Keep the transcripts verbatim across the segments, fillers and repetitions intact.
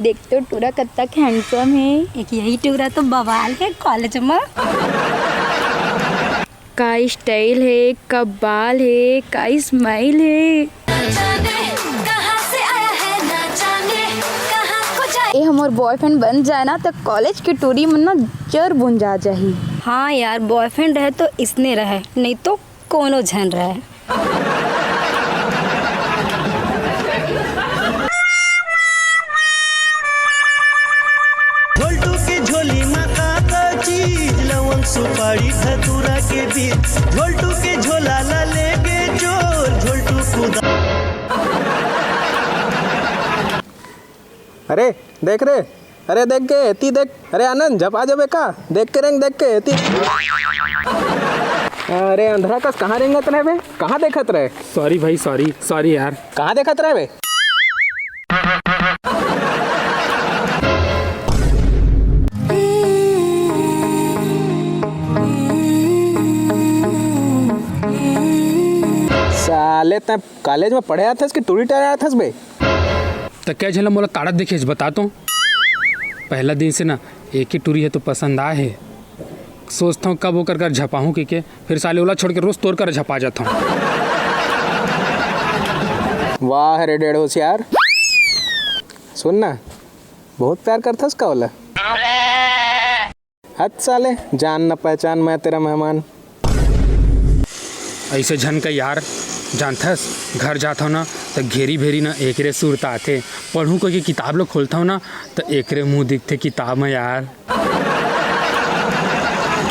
देख तो टूरा कत्ता handsome हे। एक यही टूरा तो बवाल हे college म। का style हे, का बाल हे, का smile हे। ए हमर boyfriend बन जाए ना, त college के टूरी मन ना जर बुंजा जाही। हाँ यार, boyfriend रहे तो इसने रहे, नहीं तो कोनो झन रहे। झोलटू के झोली मा का का चीज, लवंग सुपारी धतूरा के बीज। झोलटू के झोला ला लेगे चोर, झोलटू कुदा। अरे देख रे, अरे देख के एती देख। अरे आनंद, झपा जबे का? देख के रेंग, देख के एती। अरे अंधरा कस कहाँ रेंगत रहे बे? कहाँ देखत रहे? Sorry भाई, sorry, sorry यार। कहाँ देखत रहे बे? साले तैं college में पढ़े आथस कि टूरी टरे आथस बे? त कै झन ल मोला ताड़त देखेस, बता तो। पहला दिन से ना एक ही टूरी हे तो पसंद आए हे। सोचथंव कब ओकर कर झपाहूँ कहिके, फिर साले ओला छोड़ के रोज तोर कर झपा जाथंव। वाह रे डेढ़ होशियार। सुन ना, बहुत प्यार करथस का ओला? हट साले, जान न पहचान, मैं तेरा मेहमान। ऐसे झन का यार, जानथस, घर जात हव ना, त घेरी भेरी ना एकरे सुरता आथे। पढ़ूं कोई के किताब लो खोलत हव ना, त एकरे मुंह दिखथे किताब में यार।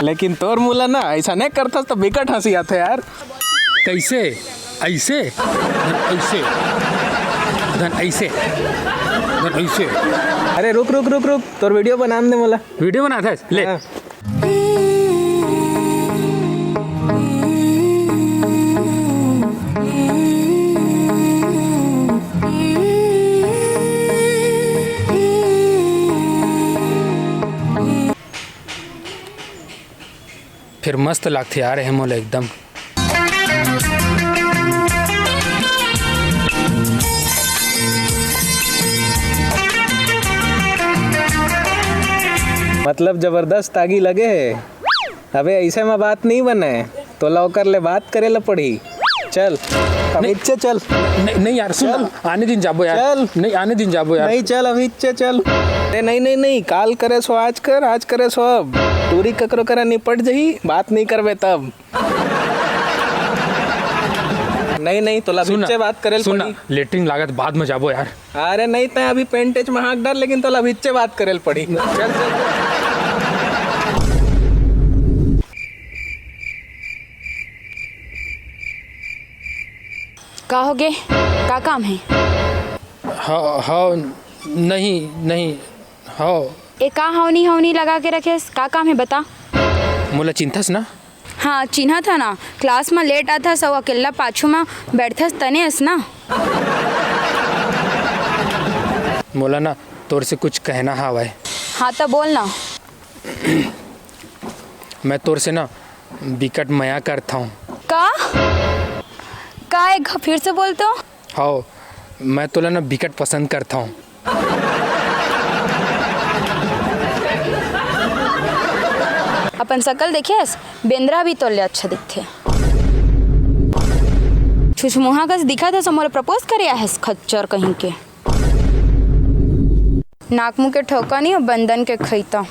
लेकिन तोर मुंह ला ना, ऐसा नहीं करथस त बिकट हंसी आथे यार। कैसे? ऐसे? धन ऐसे? धन ऐसे? धन ऐसे? अरे रुक, रुक, रुक, रुक, तोर video बनान दे मोला। Video बनाथस? ले। हाँ। फिर मस्त लागथे यार, एह मोला एकदम। मतलब जबरदस्त आगी लगे हे। अबे ऐसे में बात नहीं बने, तोला ओकर ले बात करे ला पड़ही। चल, अभी नहीं। इच्चे चल। नहीं, नहीं यार, सुन चल। ना, आने दिन जाबो यार। चल। नहीं, आने दिन जाबो यार। नहीं, चल, अभी इच्चे चल। अरे नहीं, नहीं, नहीं, काल करे सो आज कर, आज करे सो अब। टूरी ककरो करा निपट जही, बात नहीं करबे तब। नहीं, नहीं, तोला सुन ना, अभिच्चे बात करे ल सुन ना, पड़ी। लेटरिन लागत बाद में जाबो यार। अरे नहीं, तैं अभी पेंटेच में हाथ डाल, लेकिन तोला अभिच्चे बात करे ल पड़ी। चल, चल, चल। का होगे? का काम हे? हाँ, हाँ, नहीं, नहीं, हाँ। ए का हवनी हवनी लगा के रखेस? का काम हे बता? मोला चिंथस ना? हाँ, चिन्हत हँव ना। क्लास म लेट आथस अउ अकेल्ला पाछू म बैठथस तने अस ना। मोला ना तोर से कुछ कहना हावय। हाँ, त बोल ना। मैं तोर से ना बिकट मया करथौं। का? का एक घ-, फिर से बोल तो? हव, मैं तोला ना बिकट पसंद करथौं। अपन सकल देखे हस, बेंदरा भी तोर ले अच्छा दिखथे। छुछमुहा कस दिखत हस, मोला propose करे आहस, खच्चर कहीं के। नाक मुंह के ठोका नहीं, बंदन के खैता।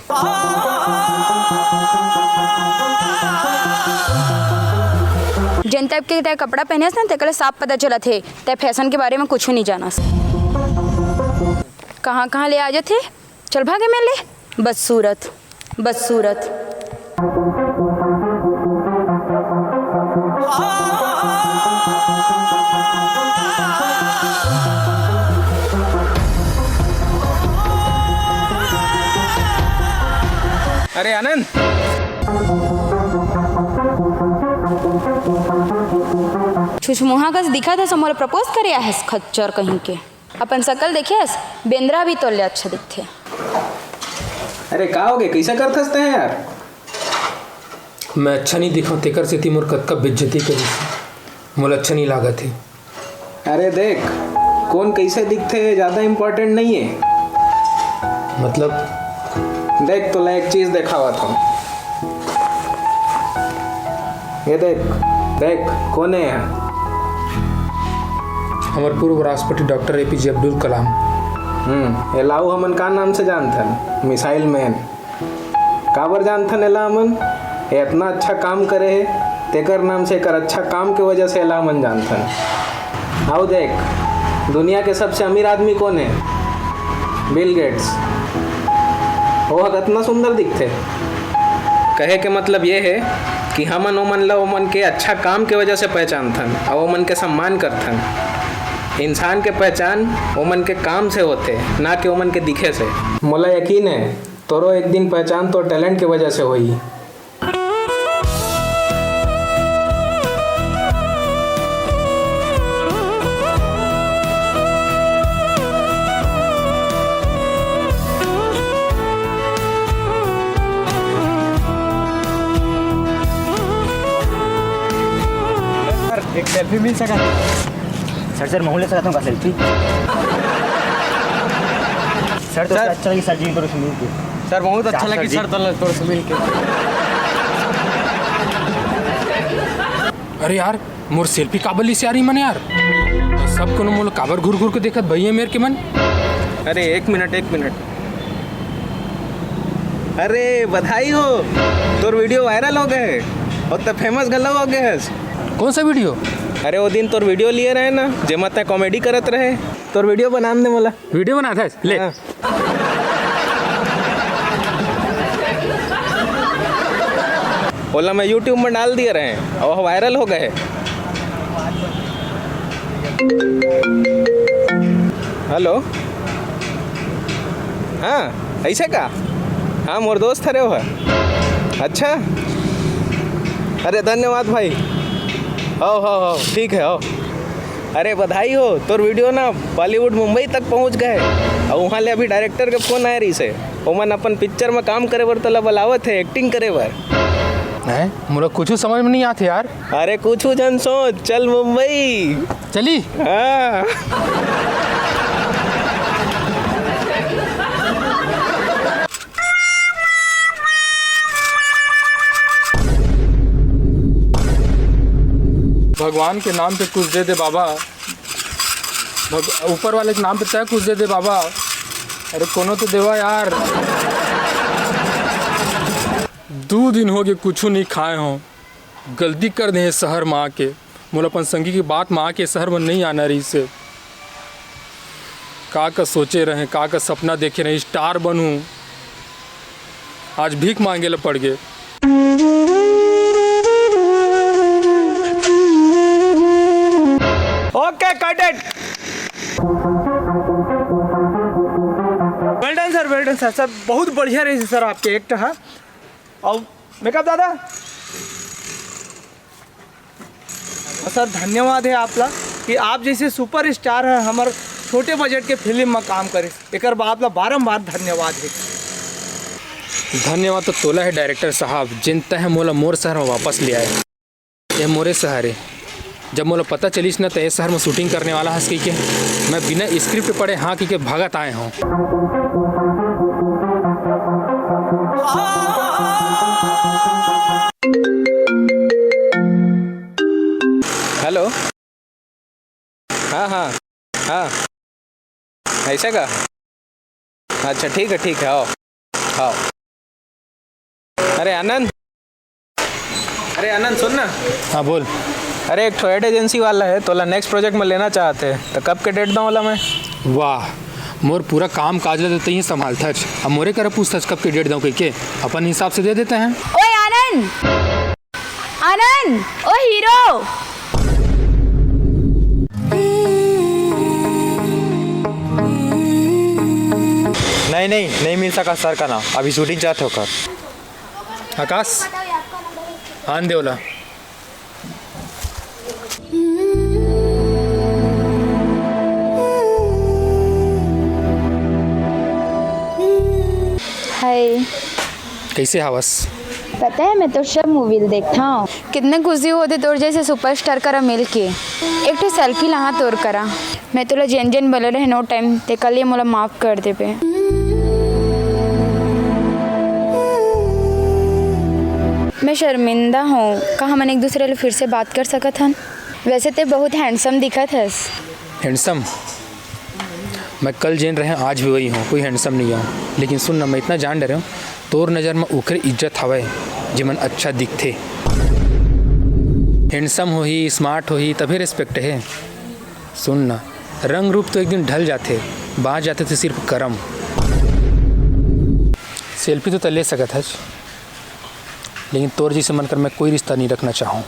जेन type के तैं कपड़ा पहने हस ना, तेकर ले साफ पता चलत हे, तैं fashion के बारे में कुछू नहीं जानस। कहाँ कहाँ ले आ जाथे, चल भागे मेर ले, बदसूरत। बदसूरत। अरे आनंद। छुछमुहा कस दिखत हस, मोला propose करे आहस, खच्चर कहीं के। अपन सकल देखे हस, बेंदरा भी तोर ले अच्छा दिखथे। अरे का होगे, कइसा करथस तैं यार? मैं अच्छा नहीं दिखंव, तेकर सेती मोर कतका बेइज्जती करिस। मोला अच्छा नहीं लागत हे। अरे देख, कोन कइसे दिखथे, ज्यादा important नहीं हे। मतलब? देख, तोला एक चीज देखावत हूँ। ये देख, देख, कोन हे? हमर पूर्व राष्ट्रपति डॉक्टर एपीजे अब्दुल कलाम। हम्म, एला अउ हमन का नाम से जानथन? Missile man. काबर जानथन एला हमन? ये अतना अच्छा काम करे हे, तेकर नाम से, एकर अच्छा काम के वजह से एला हमन जानथन। अउ देख, दुनिया के सबसे अमीर आदमी कोन हे? Bill Gates. वो ह कतना सुंदर दिखथे। कहे के मतलब ये हे कि हमन ओमन ल ओमन के अच्छा काम के वजह से पहचानथन अउ ओमन के सम्मान करथन। इंसान के पहचान ओमन के काम से होथे, ना कि ओमन के दिखे से। मोला यकीन हे, तोरो एक दिन पहचान तोर टैलेंट के वजह से होही। सर, एक सेल्फी मिल सकत? सर, सर, महूँ ले सकत हूँ का सेल्फी? सर, तो सर। अच्छा लगी सर जी, तोर से मिल के। सर, बहुत अच्छा लगी सर, तोर से मिल के। अरे यार, मोर सेल्फी काबर लिस यार, ई मन यार? सब कोनो मोला काबर घूर घूर के देखत भैया मेर के मन? अरे, एक मिनट, एक मिनट। अरे, बधाई हो, तोर वीडियो वायरल हो गए हे अउ त फेमस घलो हो गए हस। कौन सा वीडियो? अरे, वो दिन तोर वीडियो लिए रहे ना, जेमा तैं कॉमेडी करत रहे, तोर वीडियो बना दे मोला। वीडियो बनात हस? ले। हाँ। ओला मैं YouTube में डाल दिए रहे अउ वायरल हो गए। हेलो, हाँ, ऐसे का? हाँ, मोर दोस्त हरे वो ह। अच्छा, अरे धन्यवाद भाई। हो, हो, हो, ठीक है, हो। अरे बधाई हो, तोर वीडियो ना बॉलीवुड मुंबई तक पहुंच गए। अउ उहाँ ले अभी डायरेक्टर के फोन आए रहिस हे, ओमन अपन पिक्चर में काम करे बर तोला बलावत हे, एक्टिंग करे बर। हैं? मोला कुछू समझ में नहीं आत हे यार। अरे कुछू झन सोच, चल मुंबई। चली? हाँ। भगवान के नाम पे कुछ दे दे बाबा, भग-, ऊपर वाले के नाम पे तय कुछ दे दे बाबा। अरे कोनो तो देवा यार। दू दिन हो गए कुछू नहीं खाए हो, गलती कर दे हे शहर में आके। मोला अपन संगी के बात में आके शहर में नहीं आना रहिस हे। का का सोचे रहे, का का सपना देखे रहे, स्टार बनूं, आज भीख मांगे ला पड़ गए। Okay, cut it. Well done sir, well done sir। Sir, बहुत बढ़िया रहिस हे सर आपके एक्ट हा। अउ मेकअप दादा, सर, धन्यवाद हे आप ला कि आप जैसे सुपरस्टार ह हमर छोटे बजट के फिल्म म काम करिस, एकर बर आप ला बारंबार धन्यवाद हे। धन्यवाद तो तोला हे डायरेक्टर साहब, जेन तैं मोला मोर शहर म वापस ले आए। ये मोरे शहर हे। जब मोला पता चलिस न, त ये शहर म शूटिंग करने वाला हस कहिके, मैं बिना स्क्रिप्ट पढ़े हाँ कहिके भागत आए हूँ। हेलो। हाँ, हाँ, हाँ। ऐसा का? अच्छा, ठीक है, ठीक है, आओ, आओ। अरे आनंद, अरे आनंद, सुन ना। हाँ, बोल। अरे, एक ठो एड एजेंसी वाला है, तोला नेक्स्ट प्रोजेक्ट में लेना चाहते हैं, तो कब के डेट दऊँ ओला मैं? वाह, मोर पूरा काम काज ला तो तहीं संभालथच, अब मोरे करा पूछथच कब के डेट दऊँ कहिके, अपन हिसाब से दे देते हैं। ओए आनंद, आनंद, ओ हीरो। नहीं, नहीं, नहीं मिल सका सर का नाम, अभी शूटिंग जात होकर। आकाश, आन दे ओला। हाय। कैसे हवस? पता है, मैं तो सब मूवी ल देखता हूँ। कितना खुशी होते तोर जैसे सुपरस्टार करा मिल के। एक ठो सेल्फी लहा तोर करा। मैं तोला जेन जेन बोले रहे नो टाइम, ते कल ये मोला माफ कर देबे। मैं शर्मिंदा हूँ, का हमन एक दूसरे ले फिर से बात कर सकत हन? वैसे ते बहुत हैंडसम दिखत हस। हैंडसम? मैं कल जेन रहे, आज भी वही हूँ, कोई हैंडसम नहीं हूँ। लेकिन सुन ना, मैं इतना जान डरे हूँ, तोर नज़र में ओकरे इज्जत हवय जेमन अच्छा दिखथे। हैंडसम होही, स्मार्ट होही, तभे रिस्पेक्ट है। सुन ना, रंग रूप तो एक दिन ढल जाथे, बाँच जाथे तो सिर्फ करम। सेल्फी तो तैं ले सकत हस, लेकिन तोर जैसे मन कर मैं कोई रिश्ता नहीं रखना चाहूँ।